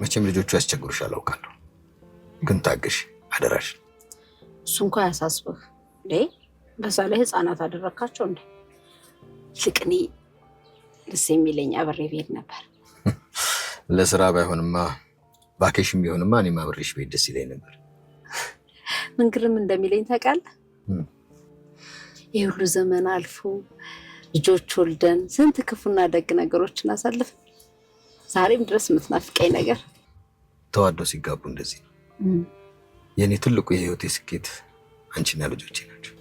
መቼም ልጆቹ ያስቸግሩሻል አውቃለሁ፣ ግን ታገሽ አደራሽ። እሱ እንኳ ያሳስብህ እንዴ? በዛ ላይ ህፃናት አደረካቸው እንዴ? ይልቅ እኔ ደስ የሚለኝ አብሬ ብሄድ ነበር። ለስራ ባይሆንማ vacation ቢሆንማ እኔም አብሬሽ ብሄድ ደስ ይለኝ ነበር። ምን ግርም እንደሚለኝ ታውቃለህ? ይህ ሁሉ ዘመን አልፎ ልጆች ወልደን ስንት ክፉና ደግ ነገሮችን አሳልፈን ዛሬም ድረስ የምትናፍቀኝ ነገር። ተዋደው ሲጋቡ እንደዚህ ነው። የእኔ ትልቁ የህይወቴ ስኬት አንቺና ልጆቼ ናቸው።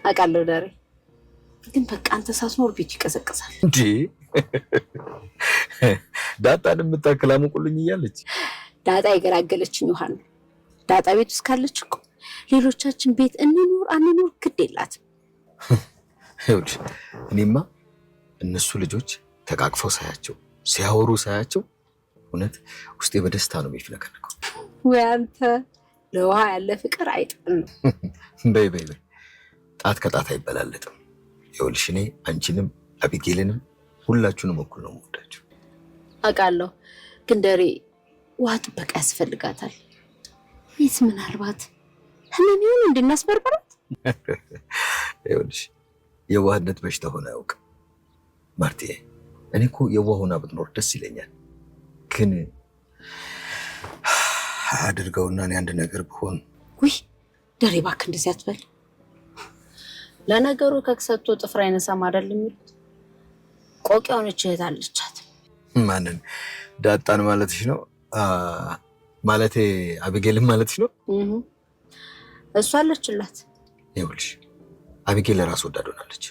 አውቃለሁ ዳሬ፣ ግን በቃ አንተ ሳትኖር ቤቱ ይቀዘቅዛል። እንዴ፣ ዳጣን የምታክል አሞቁልኝ እያለች። ዳጣ የገላገለችኝ ውሃ ነው። ዳጣ ቤት ውስጥ ካለች እኮ ሌሎቻችን ቤት እንኑር አንኑር ግድ የላትም። ይኸውልሽ፣ እኔማ እነሱ ልጆች ተቃቅፈው ሳያቸው፣ ሲያወሩ ሳያቸው እውነት ውስጤ በደስታ ነው የሚፍነከነከው። ወይ አንተ፣ ለውሃ ያለ ፍቅር አይጥም ነው። በይ በይ በይ፣ ጣት ከጣት አይበላለጥም። ይኸውልሽ፣ እኔ አንቺንም አቢጌልንም ሁላችሁንም እኩል ነው የምወዳችሁ። አውቃለሁ፣ ግን ደሬ ውሃ ጥበቃ ያስፈልጋታል። ይህ ምናልባት ህመም ይሁን እንድናስበርበራት። ይኸውልሽ፣ የዋህነት በሽታ ሆነ አያውቅም ማርቲዬ። እኔ እኮ የዋህ ሆና ብትኖር ደስ ይለኛል፣ ግን አድርገውና እኔ አንድ ነገር ብሆን። ውይ ደሬ እባክህ እንደዚህ አትበል። ለነገሩ ከክሰቶ ጥፍር አይነሳም አይደል የሚሉት? ቆቅ የሆነች እህት አለቻት። ማንን? ዳጣን ማለትሽ ነው? ማለቴ አቢጌልን ማለትሽ ነው? እሷ አለችላት። ይኸውልሽ፣ አቢጌል ራስ ወዳድ ሆናለች።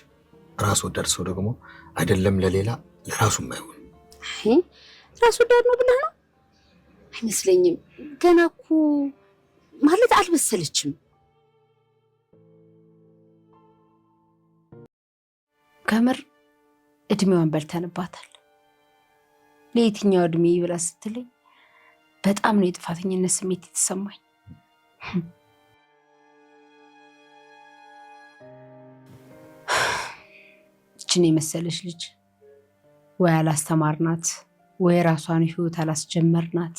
ራስ ወዳድ ሰው ደግሞ አይደለም ለሌላ ለራሱም አይሆን። አይ፣ ራስ ወዳድ ነው ብለህ ነው? አይመስለኝም። ገና እኮ ማለት አልበሰለችም። ከምር እድሜዋን በልተንባታል። ለየትኛው እድሜ ብላ ስትለኝ በጣም ነው የጥፋተኝነት ስሜት የተሰማኝ። ይችን የመሰለች ልጅ ወይ አላስተማርናት ወይ ራሷን ህይወት አላስጀመርናት።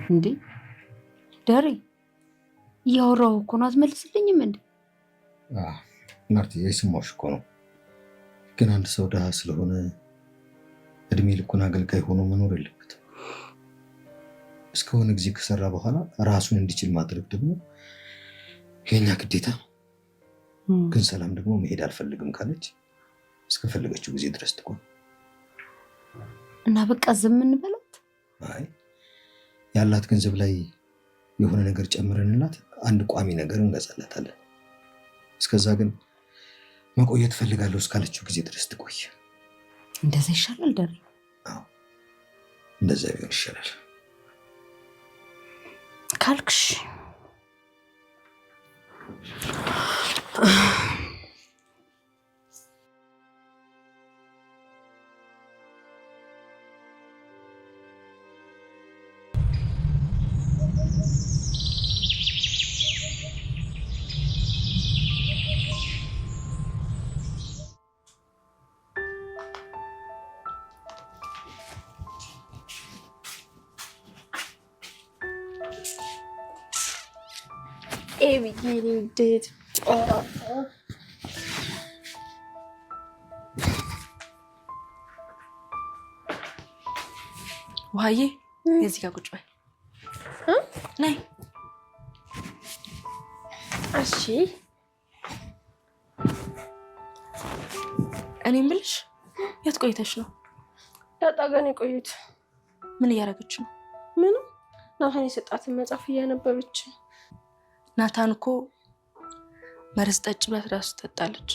እንዴ ደሬ፣ እያወራሁ እኮ ነው፣ አትመልስልኝም እንዴ? ማርቲ፣ የስማሽ እኮ ነው። ግን አንድ ሰው ድሃ ስለሆነ እድሜ ልኩን አገልጋይ ሆኖ መኖር የለበትም። እስከሆነ ጊዜ ከሰራ በኋላ ራሱን እንዲችል ማድረግ ደግሞ የኛ ግዴታ ነው። ግን ሰላም ደግሞ መሄድ አልፈልግም ካለች እስከፈለገችው ጊዜ ድረስ ትቆይ። እና በቃ ዝም እንበላት? አይ፣ ያላት ገንዘብ ላይ የሆነ ነገር ጨምረንላት አንድ ቋሚ ነገር እንገዛላታለን። እስከዛ ግን መቆየት ፈልጋለሁ እስካለችው ጊዜ ድረስ ትቆይ። እንደዛ ይሻላል ደሬ። አዎ፣ እንደዛ ቢሆን ይሻላል። ካልክሽ። ኤቢጌል እንዴት? ውሃዬ፣ የዚህ ጋር ቁጭ በይ። ነይ። እሺ። እኔ የምልሽ የት ቆይተሽ ነው? ዳጣ ጋር ነው የቆዩት። ምን እያደረገች ነው? ምንም፣ ናታን የሰጣትን መጽሐፍ እያነበበች። ናታን እኮ መርዝ ጠጭ ብላት እራሱ ትጠጣለች።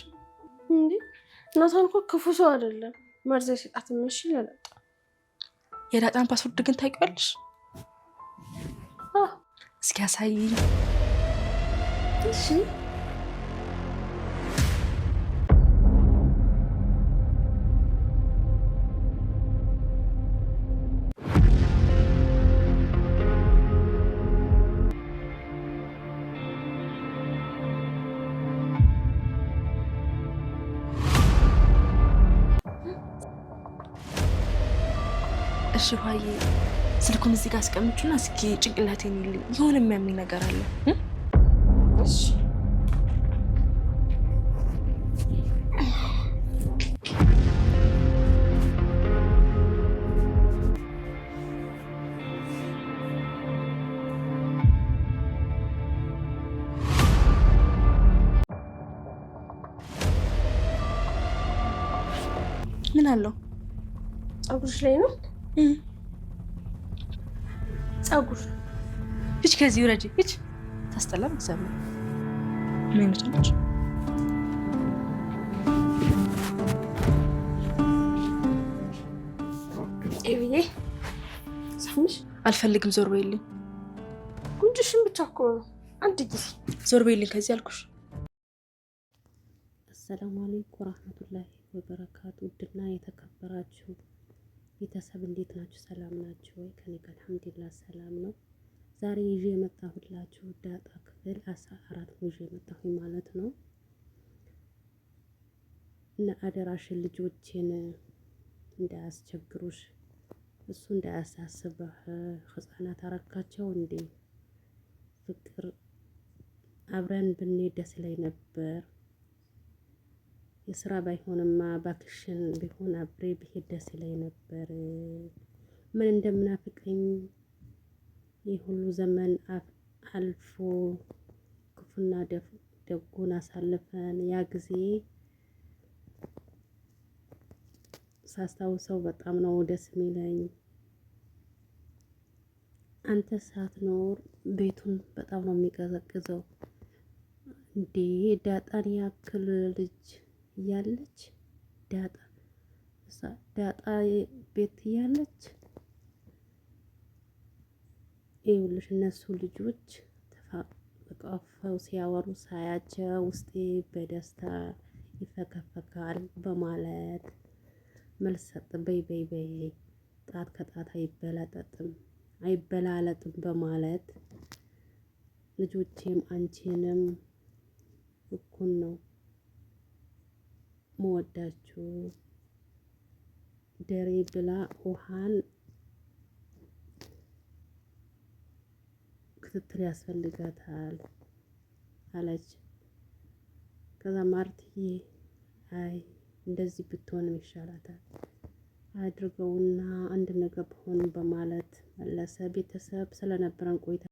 እንዴ፣ ናታን እኮ ክፉ ሰው አይደለም። መርዝ የሰጣትን እሺ ለዳጣ። የዳጣን password ግን ታውቂዋለሽ? አዎ። እስኪ አሳይኝ። እሺ። እሺ ውሃዬ፣ ስልኩን እዚህ ጋር አስቀምጪና እስኪ ጭንቅላቴን ይልኝ፣ የሆነ የሚያመኝ ነገር አለ። እሺ። ምን አለው? ፀጉርሽ ላይ ነው ፀጉር። ሂጅ ከዚህ ውረጂ፣ ሂጅ። ታስጠላ። እግዚአብሔር ምን አይነቷ ነች? ኤብዬ ሳምሽ። አልፈልግም። ዞር በይልኝ። ጉንጭሽን ብቻ እኮ ነው አንድ ጊዜ። ዞር በይልኝ ከዚህ አልኩሽ። አሰላሙ አለይኩም ወራህመቱላሂ ወበረካቱ። ውድና የተከበራችሁ ቤተሰብ እንዴት ናችሁ? ሰላም ናችሁ ወይ? ከኔ ጋር አልሐምዱሊላህ ሰላም ነው። ዛሬ ይዤ የመጣሁላችሁ ዳጣ ክፍል 14 ነው ይዤ የመጣሁኝ ማለት ነው። እና አደራሽን ልጆቼን እንዳያስቸግሩሽ፣ እሱ እንዳያሳስብህ። ህጻናት አረካቸው እንዴ ፍቅር አብረን ብንሄድ ደስ ላይ ነበር። የስራ ባይሆንማ ባክሽን ቢሆን አብሬ ብሄድ ደስ ይለኝ ነበር። ምን እንደምናፍቀኝ ይህ ሁሉ ዘመን አልፎ ክፉና ደጉን አሳልፈን ያ ጊዜ ሳስታውሰው በጣም ነው ደስ የሚለኝ። አንተ ሳትኖር ቤቱን በጣም ነው የሚቀዘቅዘው። እንዴ ዳጣን ያክል ልጅ እያለች ዳጣ ዳጣ ቤት እያለች ይኸውልሽ እነሱ ልጆች ተቃቅፈው ሲያወሩ ሳያቸው ውስጤ በደስታ ይፈከፈካል በማለት መልስ ሰጥ። በይ በይ በይ ጣት ከጣት አይበላለጥም አይበላለጥም በማለት ልጆቼም አንቺንም እኩል ነው መወዳችሁ ደሬ ብላ ውሃን ክትትል ያስፈልጋታል አለች። ከዛ ማርትዬ አይ እንደዚህ ብትሆንም ይሻላታል አድርገውና አንድ ነገር ብሆንም በማለት መለሰ። ቤተሰብ ስለነበረን ቆይታ